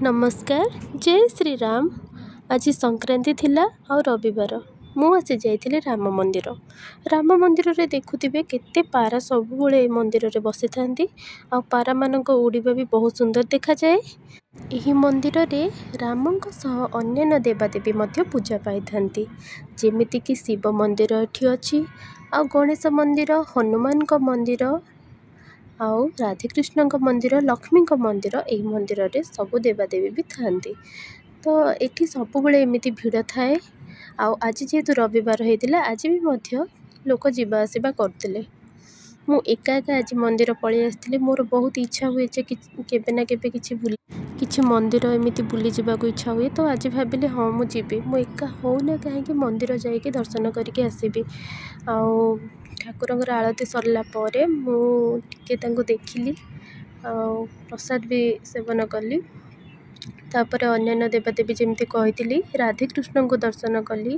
ନମସ୍କାର, ଜୟ ଶ୍ରୀରାମ। ଆଜି ସଂକ୍ରାନ୍ତି ଥିଲା ଆଉ ରବିବାର। ମୁଁ ଆସି ଯାଇଥିଲି ରାମ ମନ୍ଦିର। ରାମ ମନ୍ଦିରରେ ଦେଖୁଥିବେ କେତେ ପାରା ସବୁବେଳେ ଏ ମନ୍ଦିରରେ ବସିଥାନ୍ତି, ଆଉ ପାରାମାନଙ୍କ ଉଡ଼ିବା ବି ବହୁତ ସୁନ୍ଦର ଦେଖାଯାଏ। ଏହି ମନ୍ଦିରରେ ରାମଙ୍କ ସହ ଅନ୍ୟାନ୍ୟ ଦେବାଦେବୀ ମଧ୍ୟ ପୂଜା ପାଇଥାନ୍ତି, ଯେମିତିକି ଶିବ ମନ୍ଦିର ଏଠି ଅଛି, ଆଉ ଗଣେଶ ମନ୍ଦିର, ହନୁମାନଙ୍କ ମନ୍ଦିର, ଆଉ ରାଧାକୃଷ୍ଣଙ୍କ ମନ୍ଦିର, ଲକ୍ଷ୍ମୀଙ୍କ ମନ୍ଦିର। ଏହି ମନ୍ଦିରରେ ସବୁ ଦେବାଦେବୀ ବି ଥାଆନ୍ତି। ତ ଏଠି ସବୁବେଳେ ଏମିତି ଭିଡ଼ ଥାଏ, ଆଉ ଆଜି ଯେହେତୁ ରବିବାର ହେଇଥିଲା, ଆଜି ବି ମଧ୍ୟ ଲୋକ ଯିବା ଆସିବା କରୁଥିଲେ। ମୁଁ ଏକା ଏକା ଆଜି ମନ୍ଦିର ପଳେଇ ଆସିଥିଲି। ମୋର ବହୁତ ଇଚ୍ଛା ହୁଏ ଯେ କେବେ ନା କେବେ କିଛି ମନ୍ଦିର ଏମିତି ବୁଲିଯିବାକୁ ଇଚ୍ଛା ହୁଏ। ତ ଆଜି ଭାବିଲି, ହଁ, ମୁଁ ଯିବି, ମୁଁ ଏକା ହଉ ନା କାହିଁକି ମନ୍ଦିର ଯାଇକି ଦର୍ଶନ କରିକି ଆସିବି। ଆଉ ଠାକୁରଙ୍କର ଆଳତି ସରିଲା ପରେ ମୁଁ ଟିକେ ତାଙ୍କୁ ଦେଖିଲି ଆଉ ପ୍ରସାଦ ବି ସେବନ କଲି। ତାପରେ ଅନ୍ୟାନ୍ୟ ଦେବାଦେବୀ, ଯେମିତି କହିଥିଲି, ରାଧାକୃଷ୍ଣଙ୍କୁ ଦର୍ଶନ କଲି।